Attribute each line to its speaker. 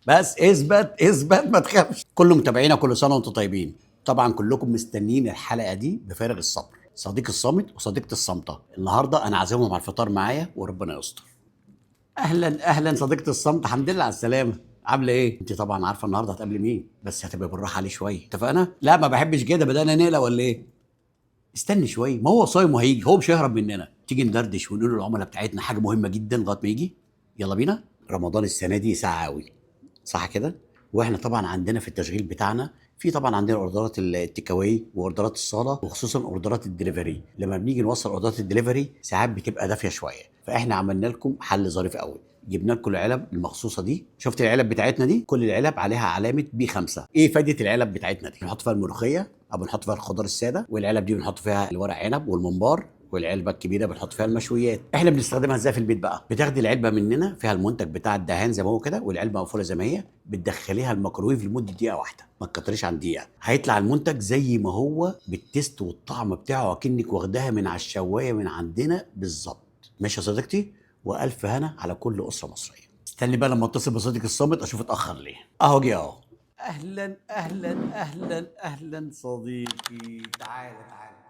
Speaker 1: بس اثبت اثبت ما تخافش. كل متابعينا كل سنة وانتم طيبين. طبعا كلكم مستنيين الحلقة دي بفارغ الصبر. صديق الصامت وصديقه الصامته، النهارده انا عازمهم على الفطار معايا وربنا يستر. اهلا اهلا صديقه الصمت، الحمد لله على السلامه. عامله ايه؟ انت طبعا عارفه النهارده هتقابلي مين، بس هتبقى بالراحة عليه شوية، اتفقنا؟ لا ما بحبش كده، بدانا نقلق ولا ايه؟ استني شوية، ما هو صايم وهيجي، هو مش هيهرب مننا. تيجي ندردش ونقول للعملاء بتاعتنا حاجة مهمة جدا لغاية ما يجي. يلا بينا. رمضان السنة دي ساعة قوي، صح كده؟ واحنا طبعا عندنا في التشغيل بتاعنا في طبعا عندنا اوردرات ال take away واوردرات الصاله وخصوصا اوردرات الدليفري. لما بنيجي نوصل اوردرات الدليفري ساعات بتبقى دافيه شويه، فاحنا عملنا لكم حل ظريف قوي. جبنا لكم العلب المخصوصة دي. شفت العلب بتاعتنا دي؟ كل العلب عليها علامة B 5. ايه فايده العلب بتاعتنا دي؟ بنحط فيها الملوخية او بنحط فيها الخضار السادة، والعلب دي بنحط فيها الورق عنب والممبار، والعلبه الكبيرة بنحط فيها المشويات. احنا بنستخدمها ازاي في البيت بقى؟ بتاخدي العلبة مننا فيها المنتج بتاع الدهان زي ما هو كده، والعلبه مقفولة زي ما هي، بتدخليها الميكروويف لمدة دقيقة واحدة، ما تكتريش عن دقيقة، هيطلع المنتج زي ما هو بال taste والطعم بتاعه اكنك واخداها من على الشوايه من عندنا بالظبط. ماشي يا صديقتي؟ والف هنا على كل اسره مصرية. استني بقى لما اتصل بصديق الصامت اشوف اتاخر ليه. اهو جه اهو. اهلا اهلا اهلا اهلا صديقي، تعالى تعالى.